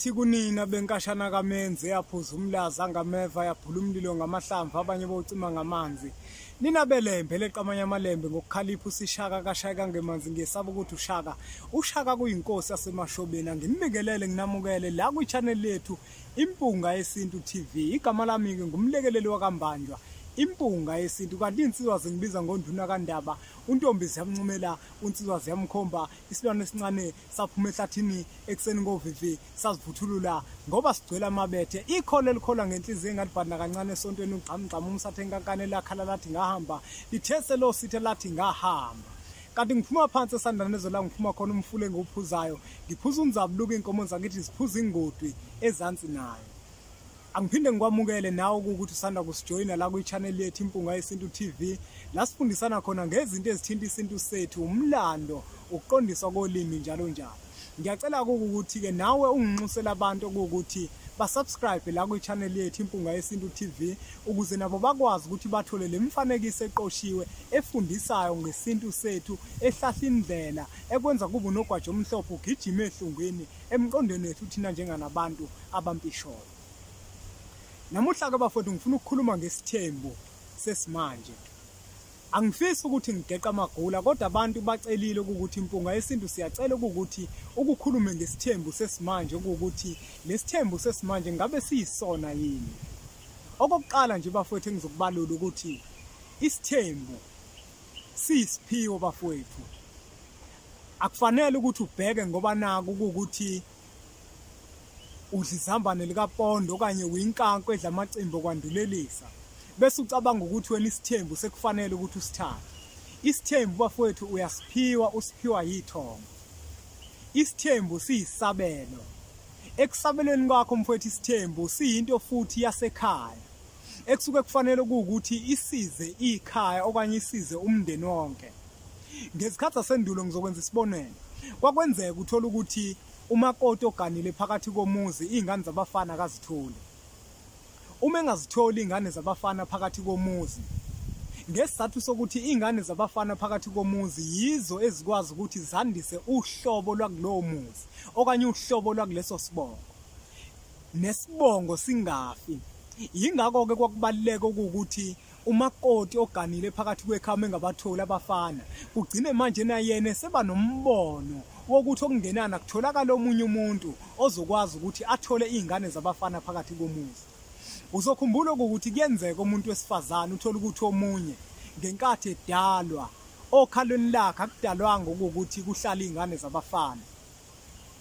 Ngithi kunina benkashana kaMenzi yaphuza umlaza ngameva yaphula umlilo ngamahlamvu abanye bocima ngamanzi. Nina belembe leqamanye amalembe ngokukhalipha usishaka kashayeka ngemanzi ngiyesaba ukuthi ushaka. Ushaka kuyinkosi yaseMashobeni. Nginibingelele nginamukele la kwi-channel yethu Impunga Yesintu TV. Igama lami ke ngumlekeleli wakaMbanjwa. Impunga Yesintu kanti insizwa zingibiza ngonduna kaNdaba. Untombi ziyamncumela, unsizwa ziyamkhomba, isilwane esincane saphuma ehlathini ekuseni ngovivi sazivuthulula ngoba sigcwele amabethe. Ikholo elikholwa ngenhliziyo engalibhadla kancane esontweni ugqamgqama umsathe enkankane lakhala lathi ngahamba, lithese lo sithe lathi ngahamba. Kanti ngiphuma phansi esandane la ngiphuma khona umfula engiwuphuzayo, ngiphuza unzabuluka inkomo zakithi ziphuza ingudwi ezansi nayo. Angiphinde ngikwamukele nawe ukuthi usanda kusijoyina la kwi-channel yethu Impunga Yesintu TV, la sifundisana khona ngezinto ezithinta isintu sethu, umlando, ukuqondiswa kolimi njalo njalo. Ngiyacela ukuthi-ke nawe unginxusele abantu ukuthi basubscribe la kwi-channel yethu Impunga Yesintu TV ukuze nabo bakwazi ukuthi bathole le mifanekiso eqoshiwe efundisayo ngesintu sethu, ehlahla indlela ekwenza kube unogwaja omhlophe ugijime ehlungwini emqondweni wethu thina njenganabantu abampisholo. Namuhla ke bafowethu ngifuna ukukhuluma ngesithembu sesimanje. Angifisi ukuthi ngigeqe amagula kodwa abantu bacelile ukuthi Impunga Yesintu siyacela ukuthi ukukhulume ngesithembu sesimanje, ukuthi lesithembu sesimanje ngabe siyisona yini. Okokuqala nje bafowethu engizokubalula ukuthi isithembu siyisiphiwo bafowethu. Akufanele ukuthi ubheke ngoba naku ukuthi udla izambane likapondo okanye uyinkanko edla amacimbi okwandulelisa bese ucabanga ukuthi wena isithembu sekufanele ukuthi usithathe. Isithembu bafowethu uyasiphiwa, usiphiwa yithongo. Isithembu siyisabelo. Ekusabelweni kwakho mfowethu isithembu siyinto futhi yasekhaya ekusuke kufanele ukuthi isize ikhaya okanye isize umndeni wonke. Ngezikhathi zasendulo ngizokwenza isibonelo, kwakwenzeka uthola ukuthi umakoti oganile phakathi komuzi iy'ngane zabafana akazitholi. Uma engazitholi iy'ngane zabafana phakathi komuzi, ngesizathu sokuthi iy'ngane zabafana phakathi komuzi yizo ezikwazi ukuthi zandise uhlobo lwakulowo muzi okanye uhlobo lwakuleso sibongo, nesibongo singafi. Yingakho-ke kwakubaluleka ukuthi umakoti oganile phakathi kwekhaya engabatholi abafana kugcine manje nayena seba nombono wokuthi okungenana kutholakala omunye umuntu ozokwazi ukuthi athole iy'ngane zabafana phakathi komuzi. Uzokhumbula ukuthi kuyenzeka umuntu wesifazane uthola ukuthi omunye ngenkathi edalwa okhalweni lakhe akudalwanga ukuthi kuhlale iy'ngane zabafana.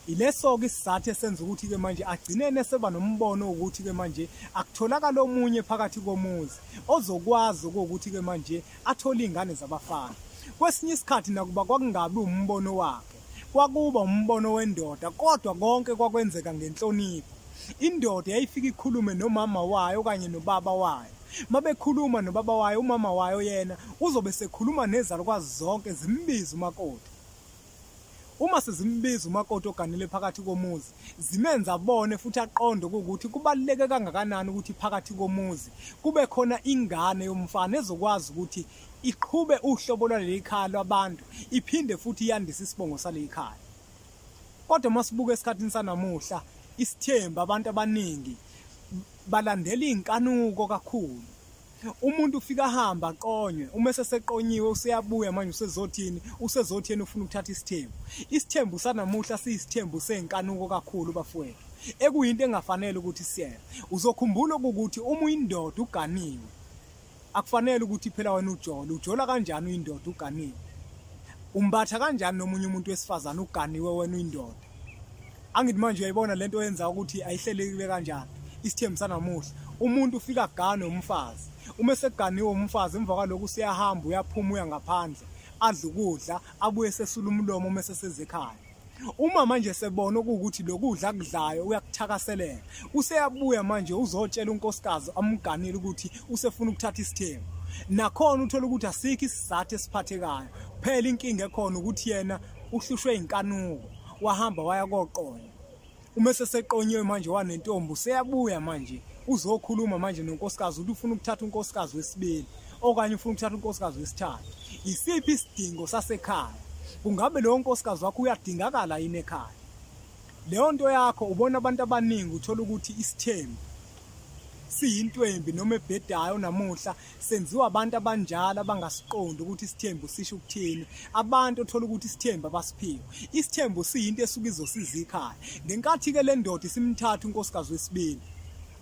Ileso-ke isizathu esenza ukuthi-ke manje agcinene seba nombono wokuthi-ke manje akutholakala omunye phakathi komuzi ozokwazi ukuthi-ke manje athole iy'ngane zabafana. Kwesinye isikhathi nakuba kwakungabi umbono wakhe, kwakuba umbono wendoda, kodwa konke kwakwenzeka ngenhlonipho. Indoda yayifika ikhulume nomama wayo okanye nobaba wayo. Mabekhuluma nobaba wayo, umama wayo yena uzobe sekhuluma nezalukwazi zonke zimbiza umakoti. Uma sezimbiza umakoti oganile phakathi komuzi, zimenza abone futhi aqonde ukuthi kubaluleke kangakanani ukuthi phakathi komuzi kube khona ingane yomfana ezokwazi ukuthi iqhube uhlobo lwaleli khaya lwabantu, iphinde futhi yandise isibongo saleli khaya. Kodwa masibuka esikhathini sanamuhla, isithembu abantu abaningi balandela iy'nkanuko kakhulu. Umuntu ufika ahamba aqonywe, uma eseseqonyiwe useyabuya manje usezothini, usezothi yena ufuna ukuthatha isithembu. Isithembu sanamuhla siyisithembu sey'nkanuko kakhulu bafowethu, ekuyinto engafanele ukuthi siyenze. Uzokhumbula ukuthi uma uyindoda uganiwe, akufanele ukuthi phela wena ujole. Ujola kanjani uyindoda uganiwe? Umbatha kanjani nomunye umuntu wesifazane uganiwe wena uyindoda? Angithi manje uyayibona lento oyenza ukuthi ayihlelekile kanjani. Isithembu sanamuhla, umuntu ufika aganwe umfazi. Uma eseganiwe umfazi, emva kwalokho useyahamba uyaphuma uya ngaphandle, adle ukudla, abuye sesula umlomo uma eseseze ekhaya. Uma manje sebona ukuthi lokudla akudlayo uyakuthakaselela, useyabuya manje uzotshela unkosikazi amganile ukuthi usefuna ukuthatha isithembu. Nakhona uthola ukuthi asikho isizathu esiphathekayo. Phela inkinga ekhona ukuthi yena uhlushwe inkanuko, wahamba waya koqonya. Uma eseseqonyiwe manje wanentombi, useyabuya manje uzokhuluma manje nonkosikazi ukuthi ufuna ukuthatha unkosikazi wesibili okanye ufuna ukuthatha unkosikazi wesithathu. Isiphi isidingo sasekhaya? Kungabe lowo nkosikazi wakho uyadingakala yini ekhaya? Leyo nto yakho ubona abantu abaningi uthola ukuthi isithembu siyinto embi noma ebhedayo namuhla, senziwa abantu abanjalo abangasiqondi ukuthi isithembu sisho ukuthini. Abantu othola ukuthi isithembu abasiphiwe. Isithembu siyinto esuke izosiza ikhaya. Ngenkathi-ke le ndoda isimthatha unkosikazi wesibili,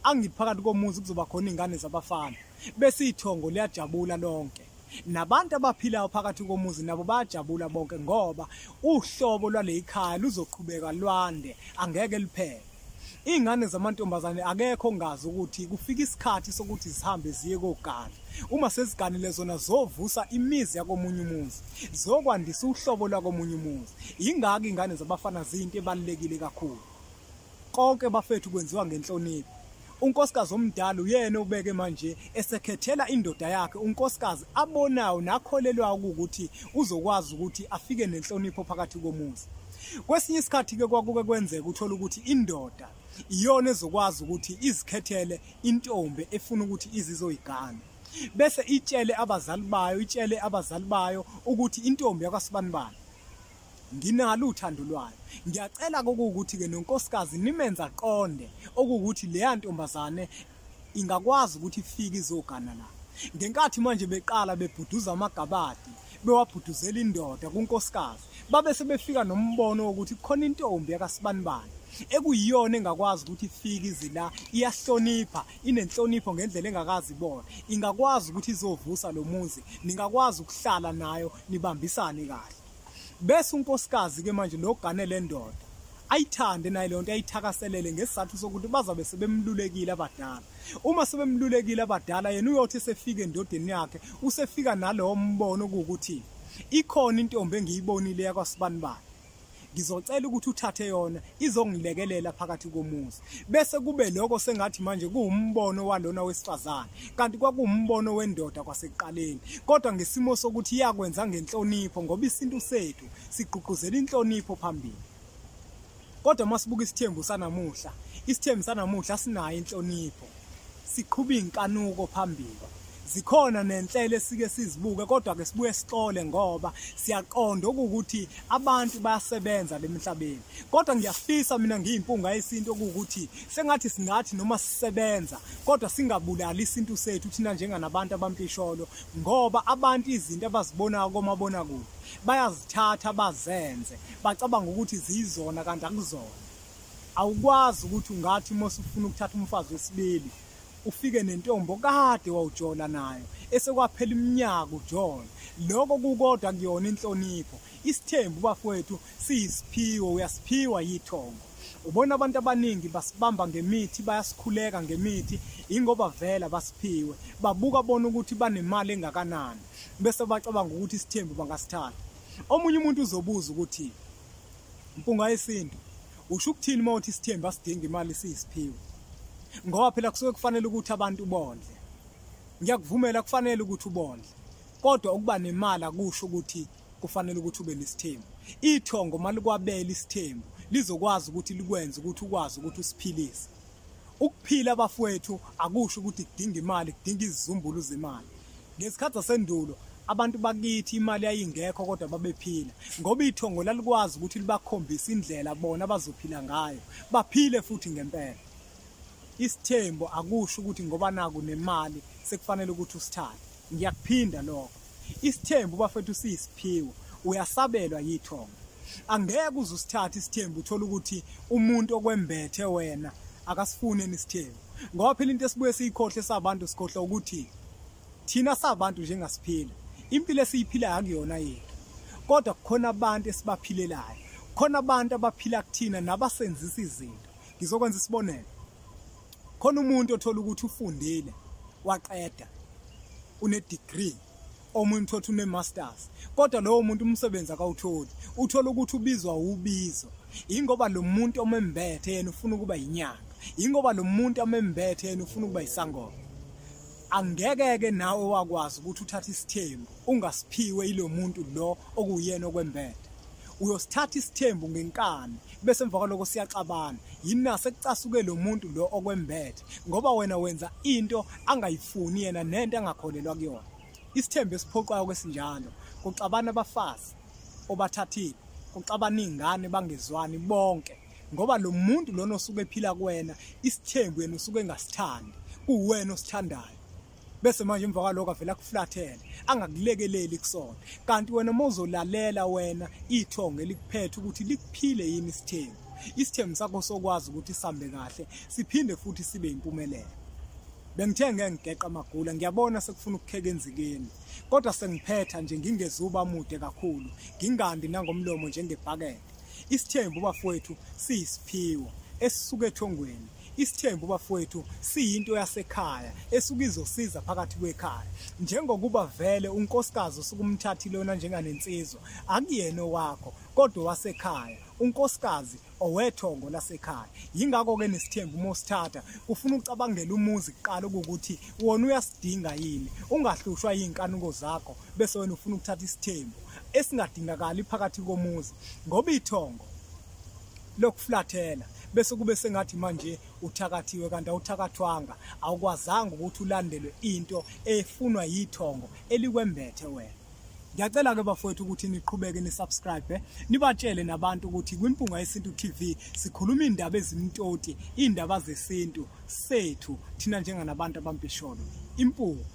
angithi phakathi komuzi kuzoba khona iy'ngane zabafana, bese ithongo liyajabula lonke. Nabantu abaphilayo phakathi komuzi nabo bayajabula bonke, ngoba uhlobo lwale ikhaya luzoqhubeka lwande, angeke liphele. Iy'ngane zamantombazane akekho ongazi ukuthi kufika isikhathi sokuthi zihambe ziye kogana. Uma seziganile zona zovusa imizi yakomunye umuzi, zokwandisa uhlobo lwakomunye umuzi. Yingakho iy'ngane zabafana ziyinto ebalulekile kakhulu. Konke bafethu kwenziwa ngenhlonipho. Unkosikazi omdala uyena obeke manje esekhethela indoda yakhe unkosikazi abonayo nakholelwayo ukuthi uzokwazi ukuthi afike nenhlonipho phakathi komuzi. Kwesinye isikhathi-ke kwakuke kwenzeka uthola ukuthi indoda iyona ezokwazi ukuthi izikhethele intombi efuna ukuthi izizoyigana, bese itshele abazali bayo, itshele abazali bayo ukuthi intombi yakwasibanibani nginalo uthando lwayo. Ngiyacela kokuwukuthi-ke nonkosikazi nimenze aqonde okuwukuthi leya ntombazane ingakwazi ukuthi ifike izogana la. Ngenkathi manje beqala bebhuduza amagabadi, bewabhuduzela indoda kunkosikazi, babe sebefika nombono wokuthi kukhona intombi yakasibanibani ekuyiyona engakwazi ukuthi ifike ize la, iyahlonipha, inenhlonipho ngendlela engakazi ibona, ingakwazi ukuthi izovusa lo muzi, ningakwazi ukuhlala nayo nibambisane kahle. Bese unkosikazi-ke manje nogane le ndoda ayithande naye leyo nto, ayithakaselele ngesizathu sokuthi bazabe sebemlulekile abadala. Uma sebemlulekile abadala, yena uyothi esefika endodeni yakhe usefika nalowo mbono kuwukuthi ikhona intombi engiyibonile yakwasibanibani, ngizocela ukuthi uthathe yona izongilekelela phakathi komuzi. Bese kube lokho sengathi manje kuwumbono walona wesifazane, kanti kwakuwumbono wendoda kwasekuqaleni, kodwa ngesimo sokuthi iyakwenza ngenhlonipho, ngoba isintu sethu sigqugquzela inhlonipho phambili. Kodwa masibuka isithembu sanamuhla, isithembu sanamuhla sinayo inhlonipho, siqhuba inkanuko phambili. Zikhona nenhlelo esike sizibuke, kodwa-ke sibuye sixole ngoba siyaqonda okuwukuthi abantu bayasebenza lemhlabeni. Kodwa ngiyafisa mina ngiyimpunga yesintu okuwukuthi sengathi singathi noma sisebenza kodwa singabulali isintu sethu thina njenganabantu abampisholo, ngoba abantu izinto abazibonayo komabonakude bayazithatha bazenze, bacabanga ukuthi ziyizona kanti akuzona. Awukwazi ukuthi ungathi uma usufuna ukuthatha umfazi wesibili ufike nentombi okade wawujola nayo esekwaphela iminyaka ujola. Lokho kukodwa kuyona inhlonipho. Isithembu bafowethu siyisiphiwo, uyasiphiwa yithongo. Ubona abantu abaningi basibamba ngemithi, bayasikhuleka ngemithi, ingoba vela basiphiwe. Babuka bona ukuthi banemali engakanani, bese bacabanga ukuthi isithembu bangasithatha. Omunye umuntu uzobuza ukuthi Mpunga yesintu, usho ukuthini uma uthi isithembu asidingi imali siyisiphiwo? Ngoba phela kusuke kufanele ukuthi abantu bondle. Ngiyakuvumela, kufanele ukuthi ubondle, kodwa ukuba nemali akusho ukuthi kufanele ukuthi ube nesithembu. Ithongo malikwabela isithembu lizokwazi ukuthi likwenze ukuthi ukwazi ukuthi usiphilise. Ukuphila bafowethu akusho ukuthi kudinga imali, kudinga izizumbulu zemali. Ngesikhathi sasendulo abantu bakithi imali yayingekho kodwa babephila, ngoba ithongo lalikwazi ukuthi libakhombise indlela bona abazophila ngayo, baphile futhi ngempela. Isithembu akusho ukuthi ngoba naku nemali sekufanele ukuthi usithathe. Ngiyakuphinda lokho. Isithembu bafethu siyisiphiwo, uyasabelwa yithongo. Angeke uze usithathe isithembu uthole ukuthi umuntu okwembethe wena akasifuni isithembu. Ngoba phela into esibuye siyikhohle sabantu, sikhohlwa ukuthi thina sabantu njengasiphila impilo esiyiphilayo akuyona yethu, kodwa kukhona abantu esibaphilelayo, kukhona abantu abaphila kuthina nabasenzisa izinto. Ngizokwenza isibonelo. Khona umuntu othola ukuthi ufundile waqeda, une-degree, omunye uthola une-masters, kodwa lowo muntu umsebenzi akawutholi, uthola ukuthi ubizwa ubizo. Ingoba lo muntu omembethe yena ufuna ukuba yinyanga, ingoba lo muntu omembethe yena ufuna ukuba isangoma. Angeke-ke nawe wakwazi ukuthi uthathe isithembu ungasiphiwe ilo muntu lo okuyena okwembethe. Uyosithatha isithembu ngenkani, bese emva kwaloko siyaxabana. Yini na sekucasuke lo muntu lo okwembethe, ngoba wena wenza into angayifuni yena nento angakholelwa kuyona. Isithembu esiphoqwayo kwesinjalo, kuxabana abafazi obathathile, kuxabana iy'ngane bangezwani bonke. Ngoba lo muntu lona osuke ephila kuwena isithembu yena usuke engasithandi, kuwena osithandayo. Bese manje emva kwalokho avela kuflathele, angakulekeleli kusona. Kanti wena mawuzolalela wena ithongo elikuphethe ukuthi likuphile yini isithembu, isithembu sakho sokwazi ukuthi sihambe kahle siphinde futhi sibe impumelelo. Bengithe ngeke ngigeqa amagula, ngiyabona sekufuna ukukheka enzikeni, kodwa sengiphetha nje ngingezuba mude kakhulu, ngingandi nangomlomo njengebhakede. Isithembu bafowethu siyisiphiwo esisuka ethongweni. Isithembu bafowethu siyinto yasekhaya esuke izosiza phakathi kwekhaya. Njengokuba vele unkosikazi usuke umthathile wena njenganensizwa, akuyena owakho kodwa wasekhaya, unkosikazi owethongo lasekhaya. Yingakho-ke nesithembu uma usithatha kufuna ucabangela umuzi kuqala ukuthi wona uyasidinga yini, ungahlushwa yiy'nkanuko zakho bese wena ufuna ukuthatha isithembu esingadingakali phakathi komuzi, ngoba ithongo lokuflathela bese kube sengathi manje uthakathiwe kanti awuthakathwanga, awukwazanga ukuthi ulandelwe into efunwa yithongo elikwembethe wena. Ngiyacela-ke bafowethu ukuthi niqhubeke ni-subscribe, nibatshele nabantu ukuthi kwiMpunga Yesintu TV sikhuluma iy'ndaba ezimtoti, iy'ndaba zesintu sethu thina njenganabantu abampisholo. Impunga.